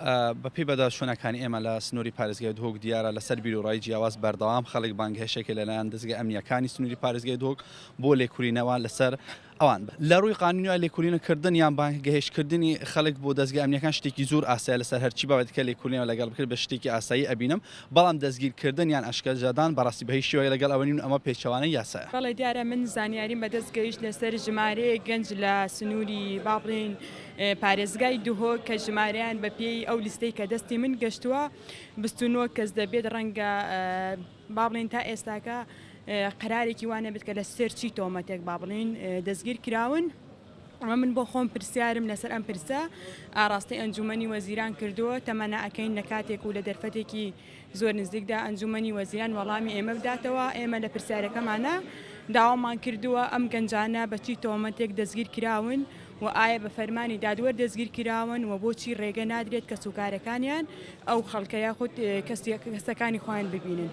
بەپێی بەدواداچوونەکانی ئێمە لە سنووری پارێزگای دهۆک دیارە لەسەر بیروڕای جیاواز بەردەوام خەڵک بانگهێشتێکە لەلایەن دەزگە ئەمنییەکانی سنووری پارێزگای دهۆک بۆ لێکولینەوە لەسەر ئەوان. لە ڕووی قانونیەوە لێکولینە کردن یان بانگهێشتکردنی خەڵک بۆ دەزگە ئەمنییەکان شتێکی زۆر ئاسایە لەسەر هەرچی بابەتێکە لێکولینەوە لەگەڵ بکرێت بە شتێکی ئاسایی ئەبینم بەڵام دەستگیرکردن یان ئەشکەنجەدان بەڕاستی بە هیچ شێوەیەک لەگەڵ ئەوە نین و ئەمە پێچەوانەی یاسایە. بەڵێ دیارە من زانیاریم بەدەست گەیشت لەسەر ژمارەیەک گەنج لە سنووری با بڵێین پارێزگای دهۆک کە ژمارەیان بە پێی ئەو لیستەی کە دەستی من گەشتووە 29 کەس دەبێت ڕەنگە با بڵێین تا ئێستاکە قەرارێکی وا نەبێت کە لە سەر چی تۆمەتێک با بڵێین دەستگیر کراون. ئەمە من بۆ خۆم پرسیارم لەسەر ئەم پرسە ئاراستەی ئەنجومەنی وەزیران کردووە، تەمەنا ئەکەین لە کاتێک و لە دەرفەتێکی زۆر نزیکدا ئەنجومەنی وەزیران وەڵامی ئێمە بداتەوە، ئێمە لە پرسیارەکەمانا داوامان کردووە ئەم گەنجانە بە چی تۆمەتێک دەستگیر کراون و ئایا بە فەرمانی دادوەر دەستگیر کراون و بۆچی ڕێگە نادرێت کەسوکارەکانیان ئەو خەڵکە یاخود کەسەکانی خۆیان ببینن.